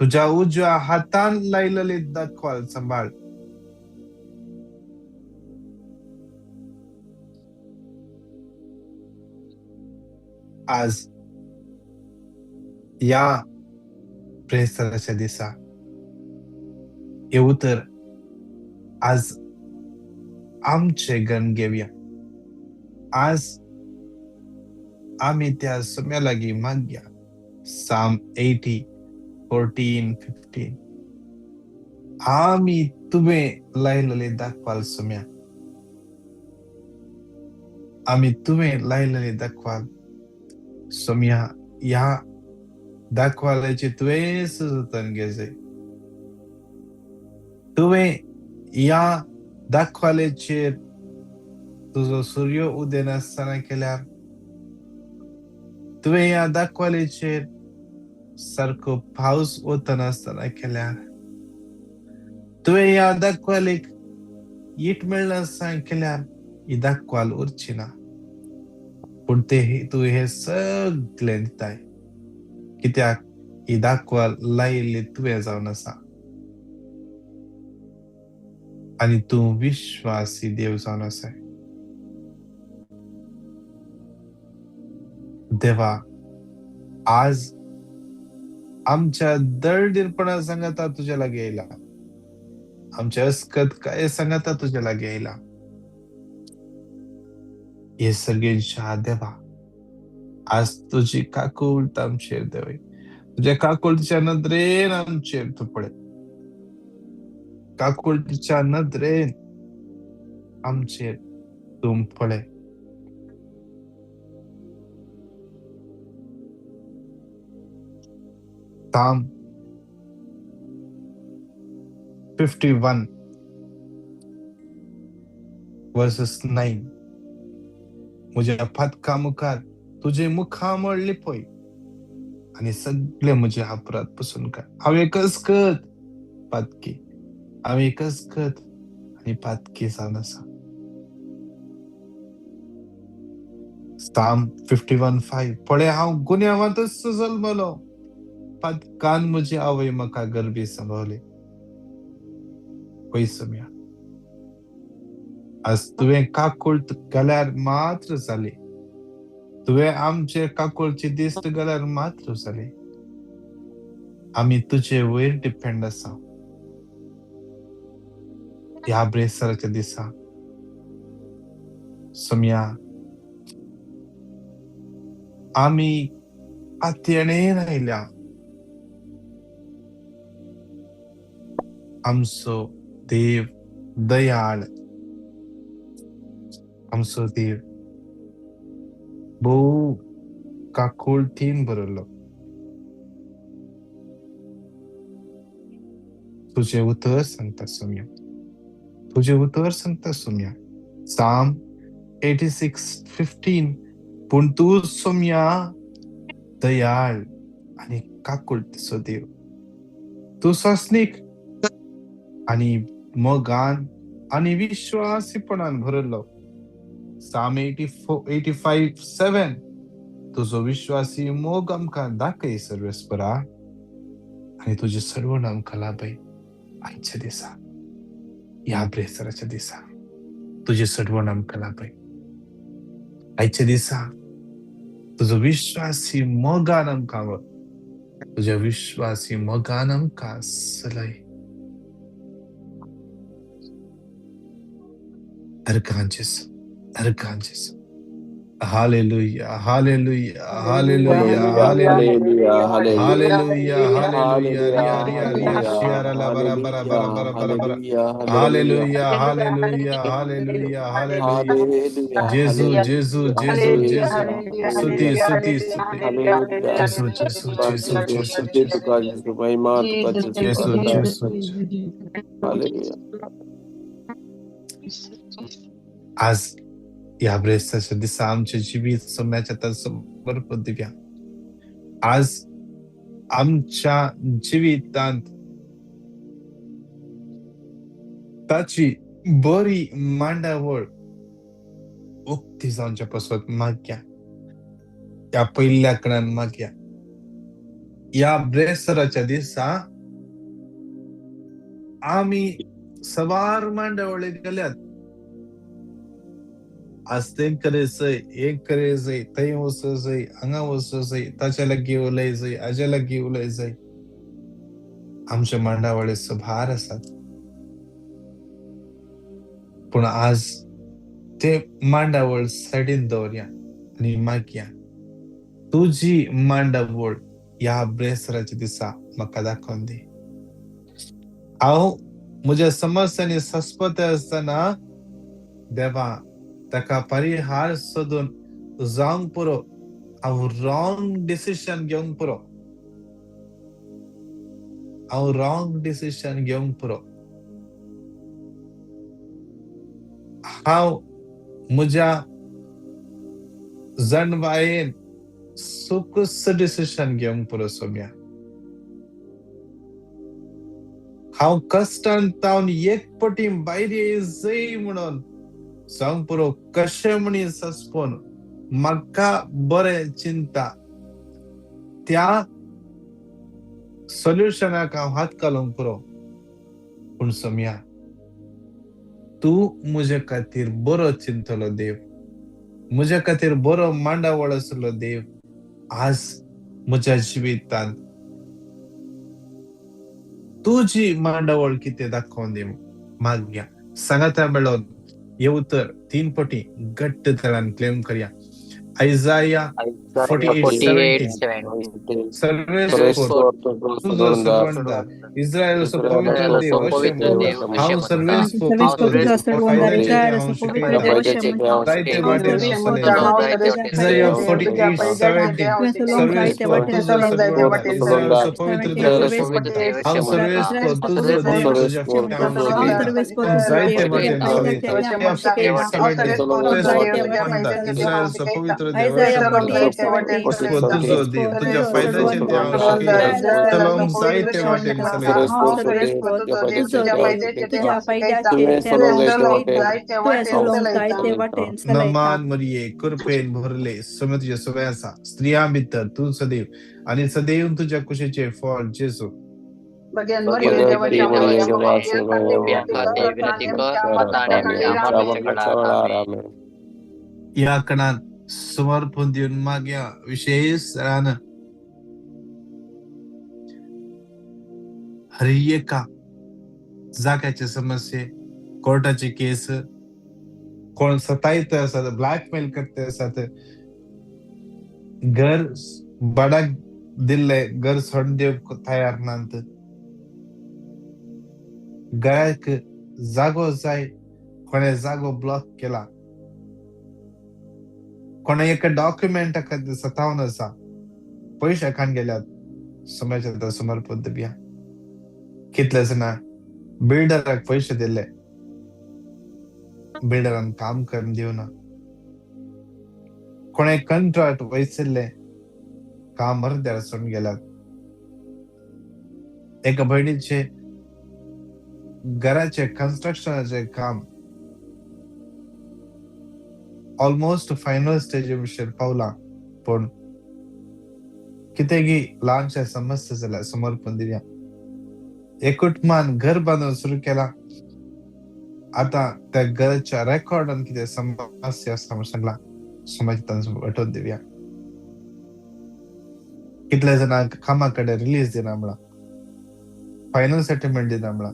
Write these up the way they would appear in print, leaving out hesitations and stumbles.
तुज्या उजव्या हातान लायलेली दाखवाल सांबाळ. आज ह्या प्रेस्तराच्या दिसा हे उतर आज आमचे गण घेवया. आज आमी त्या सम्या लागीं मागया. साम 80 14 15. आमी तुवें लायलेले दाखवाल सम्या, आमी तुवें लायलेले दाखवाल सोम्या, ह्या दाखवाल्याचे तुवें जतन घेजय. तुवें ह्या दाखवाल्याचेर तुजो सूर्य उदेनासतना केल्यार, तुवें ह्या दाखवाल्याचेर सारको पावस वतनासतना केल्यार, तुवें ह्या दाखवालेक it मेळनासतना केल्यार ही दाखवाल उरची ना. पूण ते तूं हे सगळें दिताय कित्याक ही दाखवाल लायिल्ली तुवें जावन आसा आनी तूं विश्वासी देव जावन आसाय. देवा, आज आमच्या दळडीरपणा सांगाता तुज्या लागीं येयला, आमच्या अस्कत काय सांगाता तुज्या लागीं येयला. हे सगळ्यांच्या देवा, आज तुजी काकूळट आमचेर देवय, तुज्या काकुळटीच्या नदरेन आमचेर तूं पळय, काकुळटीच्या नदरेन आमचेर तूं पळय. Psalm 51 verses 9. म्हज्या पातका मुखार तुजें मुखामळ लिपय आनी सगळे म्हजे अपराध पुसून काड. हांव एकच पातकी, हांव एकच आनी पातकी जावन आसा. Psalm 51:5. पळय हांव गुन्यांवांतच जल्मलो, पातकान म्हजी आवय म्हाका गर्भी सांबावली. पळय सोम्या, आज तुवें काकुळट घाल्यार मात्र जाली, तुवें आमचे काकुळची दिश्ट घाल्यार मात्र जाली. आमी तुजे वयर डिपेंड आसा. ह्या ब्रेस्ताराच्या दिसा सोम्या, आमी आतयेणेन आयल्या. आमचो देव दयाळ, आमचो देव भोव काकुळटीन भरलो. तुजें उतर सांगता सोम्या, तुजें उतर सांगता सोम्या. Psalm 86:15. पूण तूं सोम्या दयाळ आनी काकुळटीचो देव, तूं सोंसणीक आनी मोगान आनी विश्वासीपणान भरलो. Psalm 85:7. तुजो विश्वासी मोग आमकां दाखय सर्वेस्परा आनी तुजें सर्वण आमकां लाभय. आयच्या दिसा, ह्या ब्रेस्ताराच्या दिसा तुजें सर्वण आमकां लाभय. आयच्या दिसा तुजो विश्वासी मोगान आमकां व्हर, तुज्या विश्वासी मोगान आमकां सलय. अर्गांचेस, अर्गांचेस. Hallelujah, hallelujah, hallelujah, hallelujah, hallelujah, hallelujah. Riya Riya Riya शियारा ला बरा बरा बरा बरा बरा बरा. Hallelujah, hallelujah, hallelujah, hallelujah. जेजू, जेजू, जेजू, जेजू. स्तुती, स्तुती, स्तुती. जेजू, जेजू, जेजू, जेजू, जेजू. जेजू, जेजू. आज ह्या ब्रेस्ताच्या दिसा आमचें जिवीत सोम्याच्या हातान समर्पण दिवया. आज आमच्या जिवितांत ताची बरी मांडावळ उक्ती जावच्या पासत मागया. ह्या पयल्या कणान मागया. ह्या ब्रेस्तराच्या दिसा आमी सवार मांडावळी गेल्यात. आज तें करे जाय, एक करे जाय, थंय वचो जाय, हांगा वचो जाय, ताच्या लागीं उलय जाय, हाज्या लागीं उलय जाय. आमच्या मांडावळी सभार आसात, पूण आज ते मांडावळ सायडीन दवरया आनी मागया, तुजी मांडावळ ह्या ब्रेस्तराच्या दिसा म्हाका दाखोवन दी. हांव म्हज्या समस्यांनी सस्पत आसतना देवा ताका परिहार सोदून जावंक पुरो, हांव रॉंग डिसिशन घेवंक पुरो, हांव रॉंग डिसिशन घेवंक पुरो, हांव म्हज्या जनवायेन चुकूस डिसिशन घेवंक पुरो सोम्या. हांव कश्टान तावन एक पटी भायर येय म्हणून जावंक पुरो, कशें म्हणी सस्पोन म्हाका बरें चिंता त्या सोल्युशनाक हांव हात घालूंक पुरो. पूण सोम्या, तूं म्हजे खातीर बरो चिंतलो देव, म्हज्या खातीर बरो मांडावळ आसलो देव, आज म्हज्या जिवितांत तुजी मांडावळ कितें दाखोवन दी मागया. सांगाता मेळोन हे उतर 3 पटी घट्ट तरान क्लेम करया. आयजाया 48:17, सर्वेस्पोर तुजो सर्वंदार, इस्रायलाचो पवित्र देव अशें म्हणटा, हांव सर्वेस्पोर तुजो देव, फायद्याचें हांव शिकयतां, जायते वाटेन हांव चलयतां. इजाया 48:17, सर्वेस्पोर तुजो सर्वंदार, इस्रायलाचो पवित्र देव अशें म्हणटा, हांव सर्वेस्पोर तुजो देव, तुज्या फाटल्यान हांव शिकयतां, जायते वाटेन चलयतां. 48:17, सर्वेस्पोर म्हणटा, इस्रायलाचो पवित्र देव अशें म्हणटा, तुजो देव, तुज्या फायद्याचें तें हांव शिकयतां, चलोवंक जायते वाटेन चलयतां. नमान मरिये, कृपेन भरले, समे तुजे सवय आसा, स्त्रियां भितर तूं सदैव आनी सदैव तुज्या कुशीचें फळ जेजू. ह्या कणान समर्पण दिवन मागया विशेष रान हर एका जाग्याचे समस्ये, कोर्टाचे केस, कोण सतायत आसात, ब्लॅकमेल करते आसात, घर भाड्याक दिल्ले घर सोडून दिवंक तयार नात, घराक जागो जाय, कोणे जागो ब्लॉक केला, कोणे एका डॉक्युमेंटा खातीर सतावन आसा, पयशे खाण गेल्यात, समाजाच्या समर्पण दिवया. कितले जाणां बिल्डराक पयशे दिले, बिल्डरान काम करून दिवना, कोणे कंट्राक्ट वयसिल्ले काम अर्द्यार सोडून गेल्यात. एका भयणीचे घराचे कन्स्ट्रक्शनाचे काम ऑलमोस्ट फायनल स्टेजीर पावला, पूण कितेंगी ल्हानशे समस्या जाल्या, समर्पण दिवया. एक कुटुंबान घर बांदून सुरू केला, आतां त्या घराच्या रेकॉर्डान कितें समस्या आसा म्हूण सांगला, समाजान वाटोवन दिवया. कितल्या जाणांक कामा कडेन रिलीज दिना म्हळां, फायनल सेटलमेंट दिना म्हळां.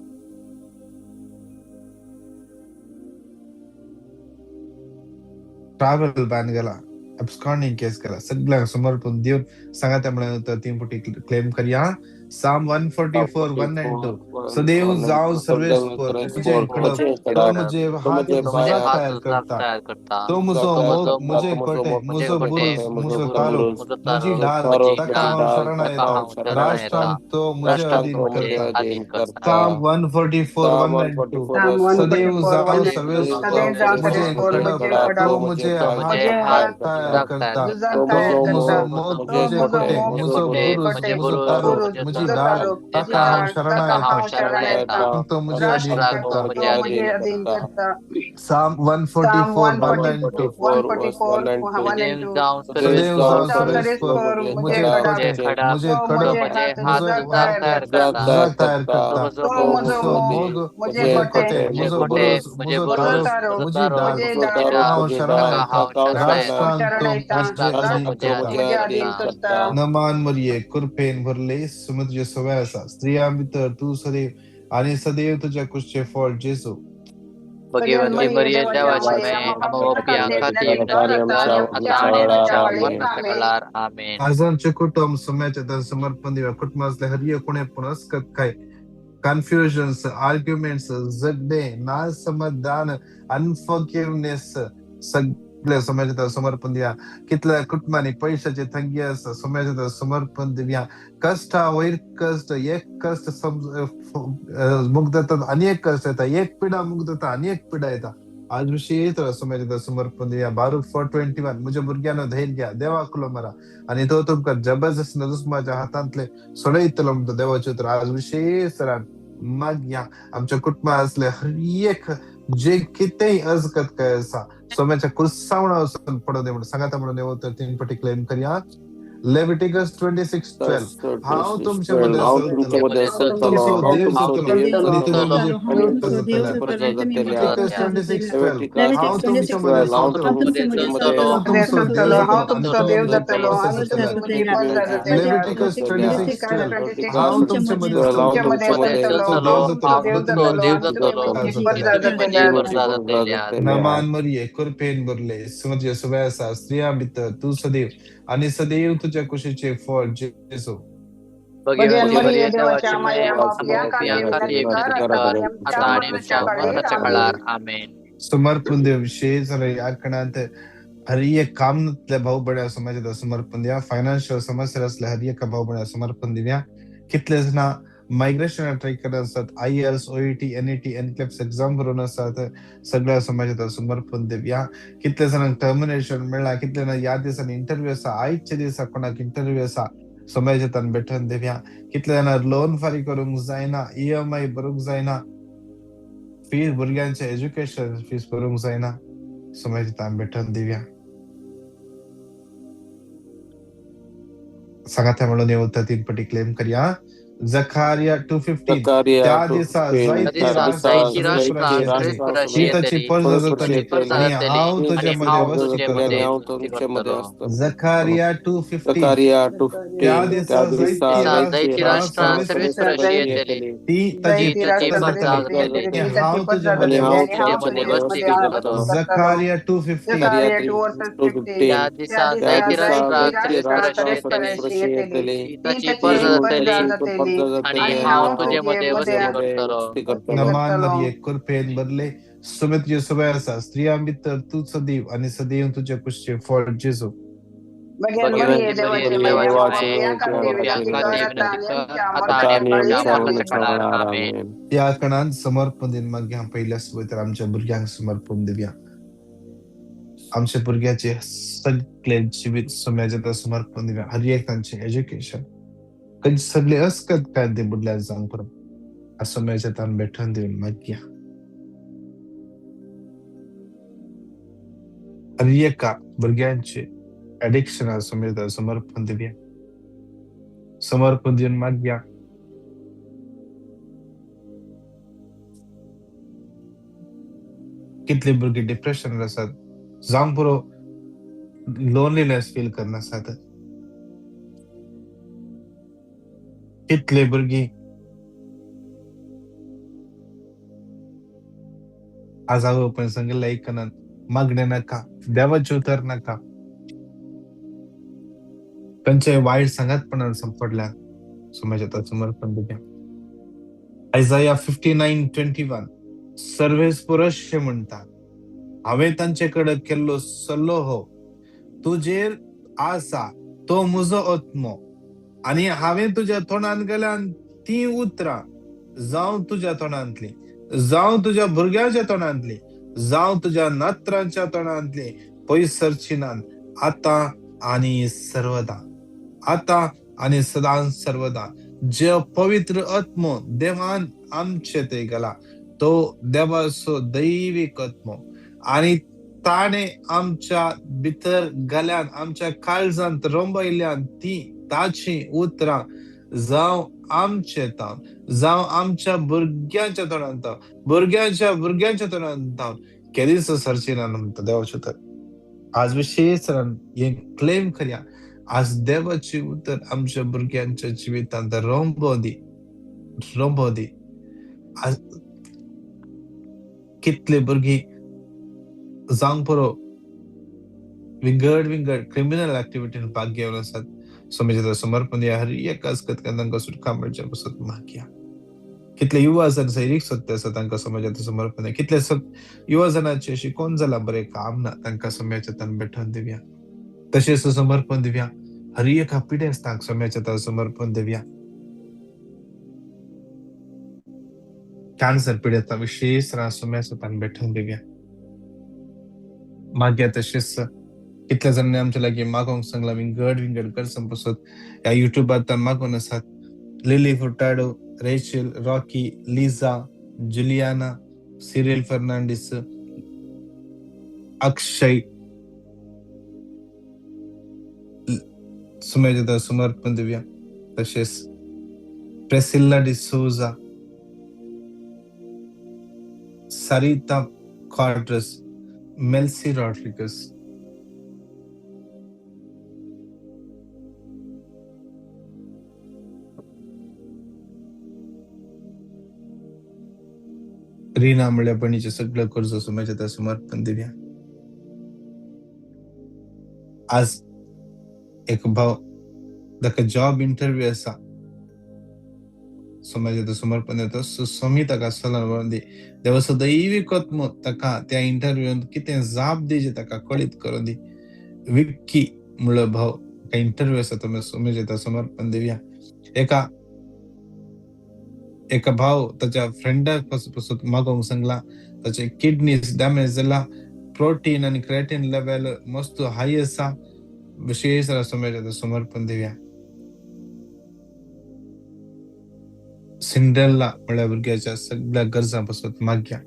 ट्रॅव्हल बॅन गेला, एब्सकॉन्डिंग केस गेला, सगळ्यांक समर्पण दिवन सांगाता म्हळ्यार तर 3 पटी क्लेम करया. Psalm 144, 1 and 2. सदैव जाव सर्वेस्पोर तुझे खडप, तो मुझे हात झुजाक तयार करता, तो मुजो मोग मुझे कोटे, मुजो बुरुज, मुजो तारो, मुजी ढाल, ताका हांव शरण येता, राष्ट्रांक तो मुझे अधीन करता. Psalm 144, 1 and 2. सदैव जाव सर्वेस्पोर मुझे खडप, तो मुझे हात तयार करता, तो मुजो मोग मुझे कोटे, मुजो बुरुज, मुजो तारो, मुजी तुजी डाळ ताका हांव शरणा येता, तो मुझे अधीन करता. Psalm 144, 1 and 2. सदैव जावं सर्वेस्पर मुझे कोटे, मुझे कडक, मुझो हात तयार करता, मुजो मोग, मुझे कोटे, मुजो बुरुज, मुजो तारो, मुजी डाळ ताका हांव शरणा येता, राष्ट्रांक तो मुझे अधीन करता. नमान मरिये कृपेन भरले, तुझे सवय आसा, स्त्रियां भितर तूं सदैव आनी सदैव तुज्या कुशीचें फळ जेजू. भगवती मरिये देवाची माये, आमकां पापयां खातीर विनंती कर आता आनी आमच्या मरणाच्या काळार. आमेन. आज आमचें कुटुंब सोम्याच्या हातान समर्पण दिवया. कुटुंबांतले हर एक कोणें पूण अस्कत काय कन्फ्युजन्स, आर्ग्युमेंट्स, झगडे, नासमाधान, अनफॉरगिवनेस सगळे सोम्याच्या हातान समर्पण दिवया. कितल्या कुटुंबांनी पयशाची तंगी आसा, सोम्याच्या हातान समर्पण दिवया. कश्टा वयर कश्ट, एक कश्ट मुक्त जाता आनी एक कश्ट येता, एक पिडा मुक्त जाता आनी एक पिडा येता. आज विशेष सोम्याच्या हातान समर्पण दिवया. बारूक 4:21 म्हज्या भुरग्यांनो धैर्य घ्या, देवा कुलो मारा आनी तो तुमकां जबरदस्त दुस्माच्या हातांतले सोडयतलो म्हणटा देवाचें उतर. आज विशेष तरान मागया आमच्या कुटुंबां आसले हर एक जे कितेंय अजगत काय आसा सोम्याच्या कुर्सावणा वचून पडूं दी म्हणून सांगाता म्हणून देव तर 3 पटी क्लेम करया. Leviticus 26:12 हांव तुमचे मदें आसतलो, तुमचो देव जातलो आनी तुमी म्हजे परत जातले. Leviticus 26:12 हांव तुमचे मदें आसतलो, हांव तुमचो देव जातलो आनी तुमी म्हजे परत जातले. Leviticus 26:12 हांव तुमचे मदें आसतलो, तुमचो देव जातलो आनी तुमी म्हजे परत जातले. नमान मरिये कृपेन भरले, तुझे सवय आसा, स्त्रियां भितर तूं सदैव आनी सदैव तुज्या कुशीचें फळ जेजू. भगवती मरिये देवाची माये, आमकां पापयां खातीर विनंती कर आता आनी आमच्या मरणाच्या काळार. आमेन. समर्पण देव विशेष ह्या खणांत हर एक कामतल्या भाऊ भयणां समाजात समर्पण दिया. फायनान्शियल समस्या आसल्या हर एका भाऊ भयणां समर्पण दिवया. कितले जाणां मायग्रेशन ट्राय करत आसात, IELTS, OET, NET, NCLEX exam बरोवन आसात, सगळ्या समाजात समर्पण दिवया. कितले जाणांक टर्मिनेशन मेळ्ळां, कितले जाणां ह्या दिसांनी इंटरव्यू आसा, आयच्या दिसा कोणाक इंटरव्यू आसा, समाजांत भेटून दिवया. कितले जाणां लोन फारीक करूंक जायना, EMI भरूंक जायना, फीस भुरग्यांचे एज्युकेशन फीस भरूंक जायना, समाजांत भेटून दिवया. सांगाता म्हणून येवता 3 पटी क्लेम करया. जखारिया 2:15 त्या दिसा जायती राष्ट्रां ती ताची परजा जातली आनी हांव तुजे मदें वस्ती करतलो. जखारिया 2:15 त्या दिसा जायती राष्ट्रां ती ताची परजा जातली आनी हांव तुजे मदें वस्ती करतलो. जखारिया 2:15 त्या दिसा जायती राष्ट्रां ती ताची परजा जातली आनी हांव तुजे मदें वस्ती करतलो. नमान मरिये कृपेन भरले, सुमे तुजे सवय आसा, स्त्रियां भितर तूं सदैव आनी सदैव तुज्या कुशीचें फळ जेजू. भगवती मरिये देवाची माये, आमकां पापयां खातीर विनंती कर आता आनी आमच्या मरणाच्या काळार. आमेन. त्या खणान समर्पण दिवन मागीर पयल्या सुवातेर आमच्या भुरग्यांक समर्पण दिवया. आमच्या भुरग्याचे सगळे जिवीत सोम्याच्या समर्पण दिवया. हर एक तांचें एज्युकेशन सगळे अस्कत काय ते बुडल्या जावंक पुरो सोम्याच्या तान भेटून दिवन मागया. हर एका भुरग्यांचे एडिक्शन सोम्याच्या समर्पण दिवया. समर्पण दिवन मागया. कितले भुरगे डिप्रेशन आसात, जावंक पुरो लोनलीनेस फील करनासात. कितले भुरगीं आज आवय बापायन सांगिल्लें आयकनात, मागणें नाका, देवाचें उतर नाका, तांचे वायट सांगातपणान सांपडल्यात. समाजात समर्पण दिवया. आयजाया 59:21 सर्वेस्पर म्हणटा, हांवें तांचे कडेन केल्लो सल्लो हो तुजेर आसा तो म्हजो आत्मो आनी हांवें तुज्या तोंडान गेल्यान ती उतरां जावं तुज्या तोंडांतली, जावं तुज्या भुरग्यांच्या तोंडांतली, जावं तुज्या नात्रांच्या तोंडांतली पयस सरची नात, आतां आनी सर्वदा, आतां आनी सदां सर्वदा. जे पवित्र आत्मो देवान आमचे ते गेला तो देवाचो दैवीक आत्मो आनी ताणें आमच्या भितर गेल्यान आमच्या काळजांत रोंबयल्यान ती ताची उतरां जावं आमचे तावन जावं आमच्या भुरग्यांच्या तोंडान तावन भुरग्यांच्या भुरग्यांच्या तोंडान तावन केदीच सरची ना म्हणटा देवाचें उतर. आज विशेष हें क्लेम करया, आज देवाची उतर आमच्या भुरग्यांच्या जिवितांत रोंबो दी, रोंबो दी. आज कितले भुरगीं जावंक पुरो विंगड विंगड क्रिमिनल एक्टिविटीन भाग घेवन आसात. समाजाचो समर्पण दिया, हर एक आसकत तांकां सुटका मेळच्या पासत मागया. कितले युवा जण सैरीक सत्य आसा तांकां समाजाचो समर्पण दिया. कितले युवा जणांचे शिकोवन जालां बरें काम ना तांकां समाजाच्या तान बेठोवन दिवया. तशेंच समर्पण दिवया हर एका पिडेस्तांक समाजाच्या तान समर्पण दिवया. कॅन्सर पिडेस्तां विशेष समाजाच्या तान बेठोवन दिवया. मागया तशेंच कितल्या जाणांनी आमच्या लागीं मागोवंक सांगलां विंगड विंगड गरजां पासत ह्या युट्यूबार मागून आसात. Lily Furtado, Rachel, Rocky, Liza, Juliana, Cyril Fernandes, Akshay, सुमेजदा समर्पण दिवया. तशेंच Priscilla D'Souza, Sarita Quadras, Melcy Rodrigues, Rina म्हळ्या भयणीचे सगळे गरजो समाजाच्या समर्पण दिवया. आज एक भाव ताका जॉब इंटरव्यू आसा, समाजाचो समर्पण दिता. स्वामी ताका सल्ला व्हरून दी. देवाचो दैवीक आत्मो ताका त्या इंटरव्यूंत कितें जाप दिवची ताका कळीत करून दी. विक्की म्हणलो भाव ताका इंटरव्यू आसा, तुमी समाजाच्या समर्पण दिवया. एका एका भाव ताच्या फ्रेंडाक पासून मागोवंक सांगला, ताचे किडनीज डॅमेज जाला, प्रोटीन आनी क्रेटीन लेवल मस्त हाय आसा, विशेष समाजाचो समर्पण दिवया. सिंड्रेला म्हळ्या भुरग्याच्या सगळ्या गरजां पासून मागया.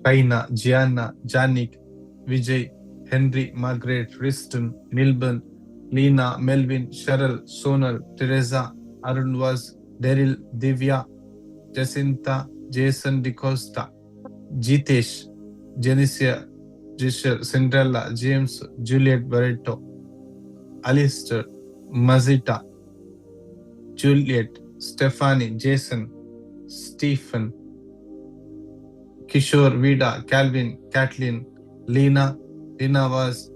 Kaina, Gianna, Janik, Vijay, Henry, Margaret, Riston, Milburn, Leena, Melvin, Cheryl, Sonal, Teresa, Arun Vaz, Daryl, Divya, Jacinta, Jason D'Costa, Jitesh, Jenicia, Jisher, Cinderella, James, Juliet Barreto, Alistair, Mazita, Juliet, Stephanie, Jason, Stephen, Kishore, Vida, Calvin, Kathleen, Lena, Lina Vaz,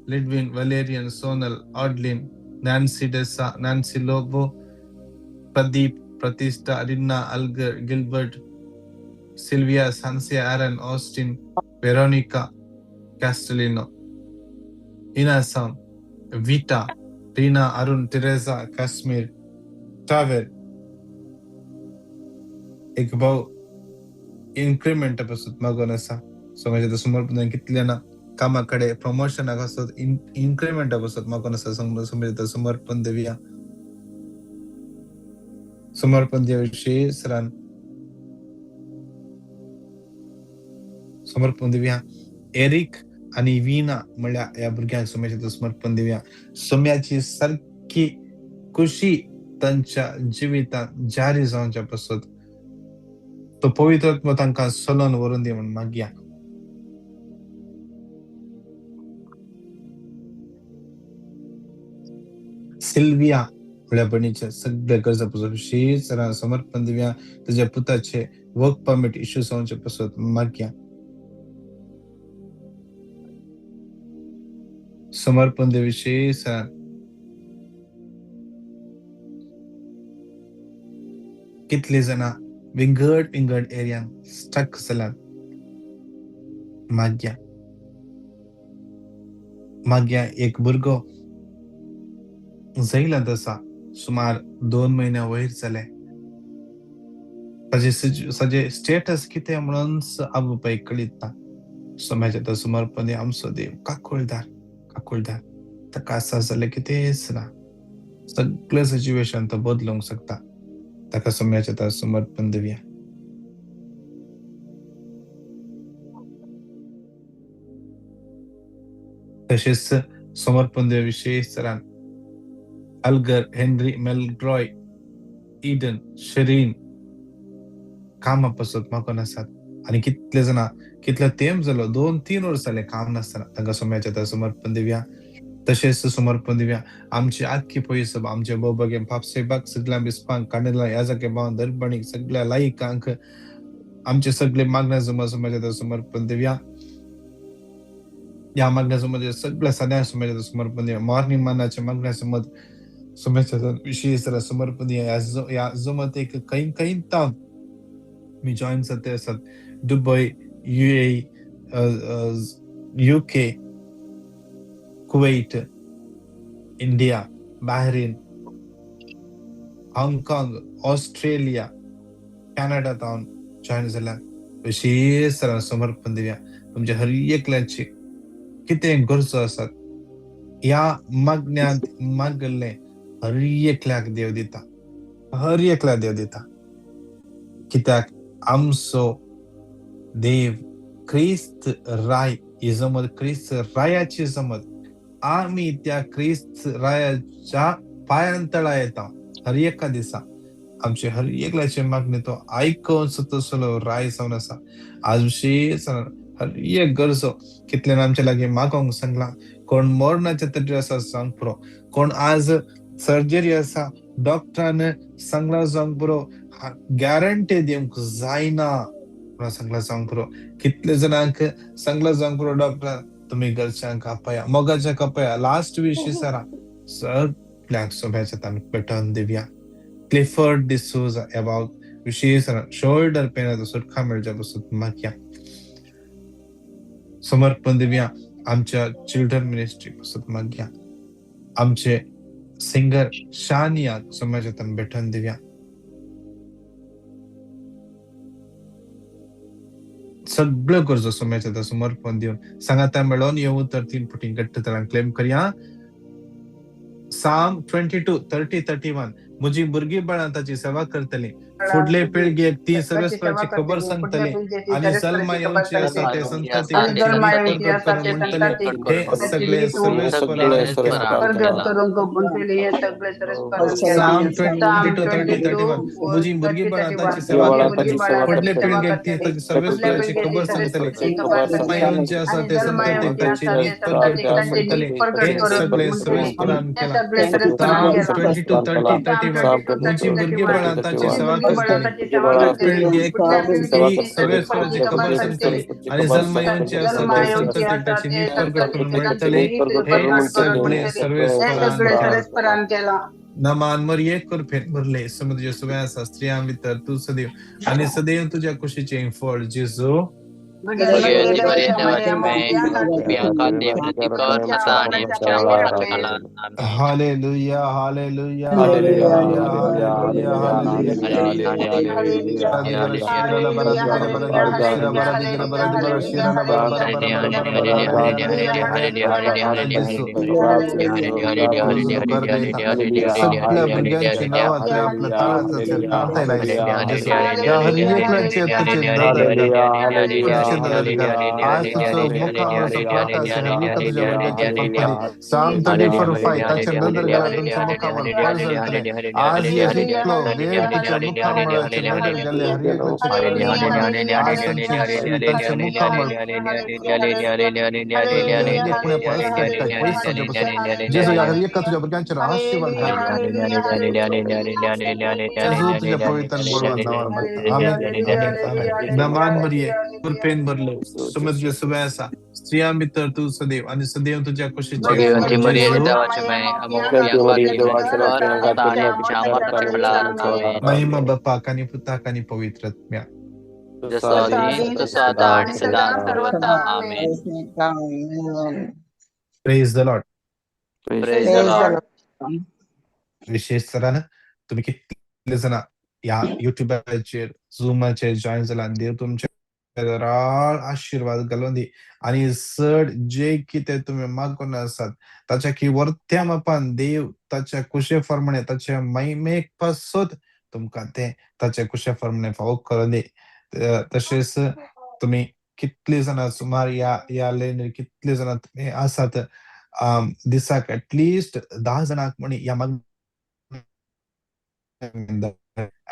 Lidwin, Valerian, Sonal, Audlin, Nancy Dessa, Nancy Lobo, Pradeep, Pratista, Rinna, Algar, Gilbert, Sylvia, Sansia, Aaron, Austin, Veronica, Castellino, Inasam, Vita, Rina, Arun, Teresa, Kashmir, Taver. एक भाव increment पासून मागून आसा. समाजाचो समर्पण कितले ना कामा कडेन प्रमोशनाक आसत इन्क्रिमेंट पासून मागून आसा. समाजाचो समर्पण दिवया. समर्पण दिवया विशेष रान समर्पण दिवया. एरिक आनी वीणा म्हळ्यार ह्या भुरग्यांक सोम्याचें समर्पण दिवया. सोम्याची सारकी खुशी तांच्या जिवितांत जारी जावच्या पासत तो पवित्र आत्मो तांकां चलोवन व्हरून दी म्हूण मागया. सिल्विया म्हळ्या भयणीचे सगळे गरजा पासत विशेष समर्पण दिवया. ताच्या पुताचे वर्क परमीट इश्यू जावचे पासत मागया. समर्पण दिवया विशेष कितली जाणां विंगड विंगड एरियान स्टक जाल्यात मागया. मागया एक भुरगो जैलांत आसा, सुमार 2 म्हयन्या वयर जाले. ताजे स्टेटस कितें म्हणून आवय बापायक कळीत ना. समाजाचो समर्पण आमचो देव काकुळदार, काकुळदार. ताका आसा जाल्यार कितेंच ना. सगळें सिच्युएशन तो बदलूंक शकता. ताका सोम्याचें समर्पण दिवया. तशेंच समर्पण दिवया विशेष तरान अल्गर, हेनरी, मेलग्रॉय, इडन, शरीन कामा पसत मागून आसात आनी कितले जाणां कितलो तेंप जालो 2-3 वर्स जाले काम नासतना तांकां सोम्याचें समर्पण दिवया. तशेंच समर्पण दिवया आमची आख्खी पयस आमचे बोबगे पापसेबाक सगळ्या बिस्पांक कांडेला याजाके भाव दर्बणीक सगळ्या लायकांक आमचे सगळे मागण्या जमा समाजात समर्पण दिवया. ह्या मागण्या समज सगळ्या सद्या समाजात समर्पण दिवया. मॉर्निंग मानाच्या मागण्या समज समाजाच्या विशेष समर्पण दिवया. ह्या जमत एक खंय खंय तावन मी जॉईन जाते आसात Dubai, UAE, UK, Kuwait, India, Bahrain, Hong Kong, Australia, Canada तावन जॉईन जाल्यार विशेष समर्पण दिवया. तुमच्या हर एकल्याची कितें गरजो आसात ह्या मागण्यांत मागल्लें हर एकल्याक देव दिता, हर एकल्याक देव दिता. कित्याक आमचो देव क्रिस्त राय ही जमत क्रिस्त रायाची जमत. आमी त्या क्रिस्त रायाच्या पायांतळा येता हर एका दिसा. आमचे हर एकल्याचे मागणे तो आयकून तसलो राय जावन आसा. आज विशेष हर एक गरजो कितल्यान आमच्या लागीं मागोंक सांगला. कोण मरणाच्या तडीर आसा जावंक पुरो, कोण आज सर्जरी आसा डॉक्टरान सांगला जावंक पुरो, गॅरंटी दिवंक जायना म्हणून सांगला जावंक पुरो. कितले जाणांक सांगला जावंक पुरो डॉक्टरान तुमी घरच्यांक आपया, मोगाच्यांक आपया. लास्ट विश सरा सगळ्यांक सोब्याच्या आमी पेटोवन दिवया. क्लिफर्ड डिसोजा अबाउट विशेष शोल्डर पेन सुटका मेळच्या पसून मागया. समर्पण दिवया आमच्या चिल्ड्रन मिनिस्ट्री पसून मागया. आमचे सिंगर शानियाक समाजात भेटून दिवया. सगळ्यो गरजो समाजात समर्पण दिवन सांगाता मेळोवन येवं तर 3 फुटी घट्ट तरान क्लेम करया. Psalm 22:30-31 म्हजी भुरगीं बाळां ताची सेवा करतली, फुडले पिळगेक ती सर्वेस्पराची खबर सांगतली आनी जल्मा येवची आसा ते संततीक म्हणटले. हे सगळे सर्वेस्परान केलां. Psalm 22:30-31 म्हजी भुरगीं बाळां ताची सेवा करतली, फुडले पिळगेक ती सर्वेस्पराची खबर सांगतली, जल्मा येवची आसा ते संततीक ताची नीत प्रगट करून म्हणटले. हे सगळे सर्वेस्परान केलां. Psalm 22:30-31 म्हजी भुरगीं बाळां ताची सेवा करतली, पिळगेक ती सर्वेस्पराची खबर सांगतली आनी जल्मा येवची आसा ते संततीक ताची नीत प्रगट करून म्हणटले. हे सगळे सर्वेस्परान केलां. नमान मरिये कृपेन भरले, समुद्र सुव्या आसा, स्त्रियां भितर तूं सदैव आनी सदैव तुज्या कुशीचें फळ जेजू. Hallelujah, hallelujah, hallelujah, hallelujah. सगळ्या भुरग्यांची नांवां तुवें आपल्या ताळाचेर काडताय ह्या हर एकल्याचे तुजे आज तुजो मुखामळाचो प्रकाश हर एका तुज्या भुरग्याचेर फडफडी. Psalm 34:5 ताच्या नदर घाला तुमच्या मुखामळ परजळतलें. आज एकलो वेळ तुज्या मुखामळाचेर नदर घाल्ले हर एकल्याचे परजळतलें. आज तांच्या मुखामळ जेजू ह्या हर एका तुज्या भुरग्यांचेर आशीर्वाद घाल. जेजू तुज्या पवित्र बरोबर नांवान मागता. आमेन, आमेन, आमेन. नमान मरिये कृपेन भरले, समुद्र सुव्या आसा, स्त्रियां भितर तूं सदैव आनी सदैव तुज्या कुशीचें फळ जेजू. महिमा बापाक आनी पुताक आनी पवित्र आत्म्या. Praise the Lord. विशेष तरान तुमी कितले जाणां ह्या युट्युबाचेर झुमाचेर जॉईन जाला, देव तुमच्या राळ आशिर्वाद घालून दी आनी चड जे कितें तुमी मागून आसात ताच्या की वर्त्या मापान देव ताच्या कुशे फर्माणे ताच्या महिमेक पासत तुमकां तें ताच्या कुशे फर्माणे फावो करून दी. तशेंच तुमी कितली जाणां सुमार ह्या ह्या लायनीर कितले जाणां तुमी आसात, दिसाक एटलिस्ट 10 जाणांक म्हणी ह्या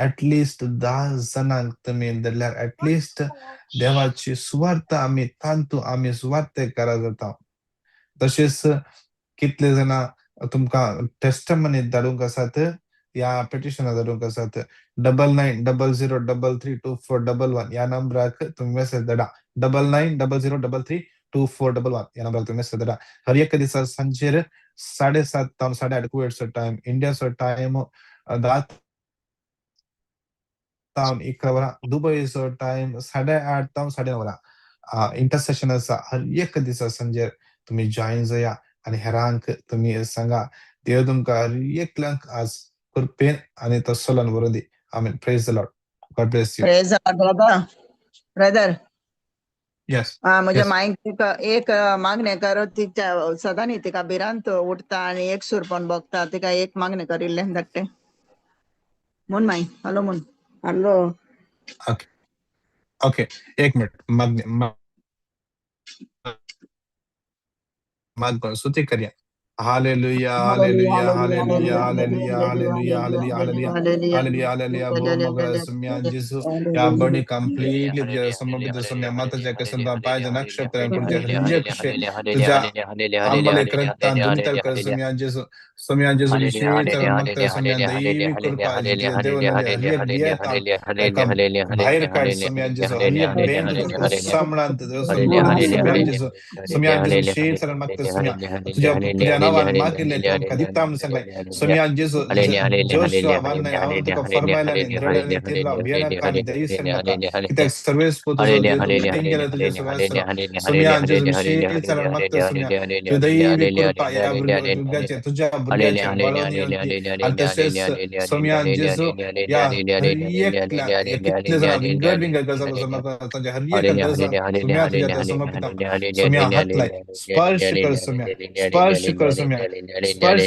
एटलिस्ट 10 जाणांक तुमी धरल्यार एटलिस्ट देवाची सुवार्थ आमी तांतू आमी सुवार्थेकारां जाता. तशेंच कितले जाणां तुमकां टेस्टमनी धाडूंक आसात, ह्या पिटिशनां धाडूंक आसात, 9900332411 ह्या नंबराक तुमी मेसेज धाडा. 9900332411 ह्या नंबराक तुमी मेसेज धाडा. हर एक दिसा सांजेर 7:30 तावन 8:30 कुवेटचो टायम, इंडियाचो टायम 10 तावन 11 वरां, दुबयचो टायम 8:30 तावन 9:30 वरां इंटरसेशन आसा. हर एक दिसा सांजेर तुमी जॉयन जाया आनी हेरांक तुमी सांगा. देव तुमकां हर एकल्यांक आज कृपेन आनी तो सोलान व्हरून दी. आमेन. Praise the Lord. God bless you. Praise the Lord, brother. Brother. Yes. म्हज्या Yes. मांयक एक एक मागणें कर, तिच्या सदांनी तिका भिरांत उठता आनी एक सुरपण भोगता, तिका एक मागणें करिल्लें धाडटे म्हूण माई. हॅलो म्हूण. हॅलो. ओके ओके, एक मिनिट. मागणे मागून स्तुती करया. Hallelujah, hallelujah, hallelujah, hallelujah, hallelujah, hallelujah, hallelujah, hallelujah, hallelujah. भोव सुम्या जेसु या बड़ी कंप्लीटली तुझ्या समर्पित सुम्या माताच्या कसंता पायच्या नक्षत्र पुढच्या हृदय तुझ्या आंबले करता दुनितर कर सुम्या जेसु. सुम्या जेसु विशेष मक्त सुम्या दैवी कृपा तुझ्या देवनाले हर एक बियता एका भायर काढ सुम्या जेसु. हर एक बेन तुझ्या क्रुसामळांत सुम्या जेसु. सुम्या जेसु विशेष मक्त सुम्या तुझ्या तुझ्या नावान मागिल्ले तुमकां दिता म्हणून सांगलें. सुम्या जेसु, जोशुआ 1:9 हांव तुका फरमायला नी दृढ थिर राव, भियेनाका आनी धैर्य नाका, कित्याक सर्वेस्पर तुजो देव तुका तेंगेलो तुज्या सगळ्या आसतलो. सुम्या जेसु विशेष मक्त सुम्या तुझ्या दैवी कृपा ह्या भुरग्याचे तुझ्या भुरग्याचे बळोन येवन दी. आनी तशेंच सोम्या जेसु ह्या हर एकल्या कितले जाणां विंगड विंगड गजाल समर्पण तांच्या हर एक गरजां सुम्या तुज्या त्या समर्पिता. सुम्या हात लाय, स्पर्श कर सुम्या, स्पर्श कर सुम्या, स्पर्श.